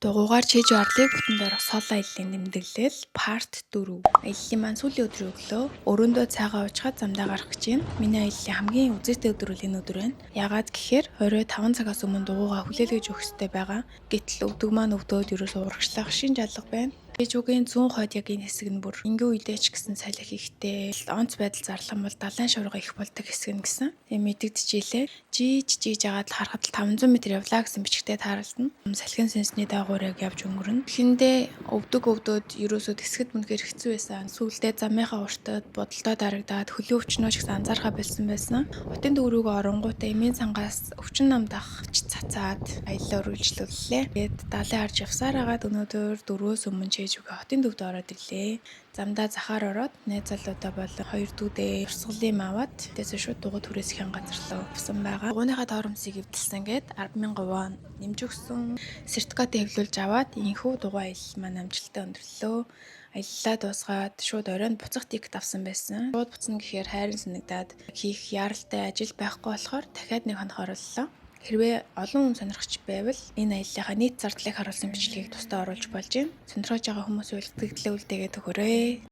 Дугуйгаар Чежу арлыг бүтэн дойрох соло аяллын тэмдэглэл Part 4. Аяллын маань сүүлийн өдрийн өглөө өрөөндөө цайгаа уучгаад замдаа гарах гэж байна. Миний аяллын хамгийн үзээтэй өдөр бол энэ өдөр байна. Яагаад гэхээр орой 5 цагаас өмнө дугуйгаа хүлээлгэж өгөх ёстой байгаа. Гэтэл өвдөг маань өвдөөд ерөөсөө урагшлах шин жалга байна. Чежугийн зүүн хойд яг энэ хэсэг нь бүр энгийн үедээ ч гэсэн салхи ихтэй, онц байдал зарлах юм бол далайн шуурга их болдог хэсэг нь гэсэн. Тэгээ мэдэгдэжээ. Жийж жийж агаад л харахад л 500 м явлаа гэсэн бичгтэй тааралдана. Салхин сэнсний даагуур яг явж өнгөрнө. Эхэндээ өвдөг өвдөөд ерөөсөө тэсгэд үнэхээр хэцүү байсан. Сүүлдээ замынхаа уртад будалдаа дарагдаад хөлийн өвчнөө ч гэсэн анзаархаа болсон байсан. Хотын төв рүүгээ оронгуутаа эмийн сангаас өвчин нам дах цацаад аяллаа үргэлжлүүллээ. Тэгээд далайн харж явсаар агаад өнөөдөр 4-өөс өмнө Чежугийн хотын төвд ороод ирлээ. Замдаа захаар ороод найз залуудаа болон хоёр дүүдээ урсгалын юм аваад тэгээс шууд дугуй түрээсхийн газар руу явсан байгаа. Дугуйныхаа тоормсыг эвдэлсэн гээд 10,000 вон нэмж өгсөн. Сертификат хэвлүүлж аваад энэхүү дугуй аялал маань амжилттай өндөрлөө. Аяллаа дуусгаад шууд оройн буцах ticket авсан байсан. Шууд буцна гэхээр хайрын санагдаад хийх яаралтай ажил байхгүй болохоор дахиад нэг хоног орууллаа. Хэрвээ олон хүн сонирхож байвал энэ аяллынхаа нийт зардлыг харуулсан бичлэгийг тусдаа оруулж болж байна. Сонирхож байгаа хүмүүс сэтгэгдлээ үлдээгээд өгөөрэй.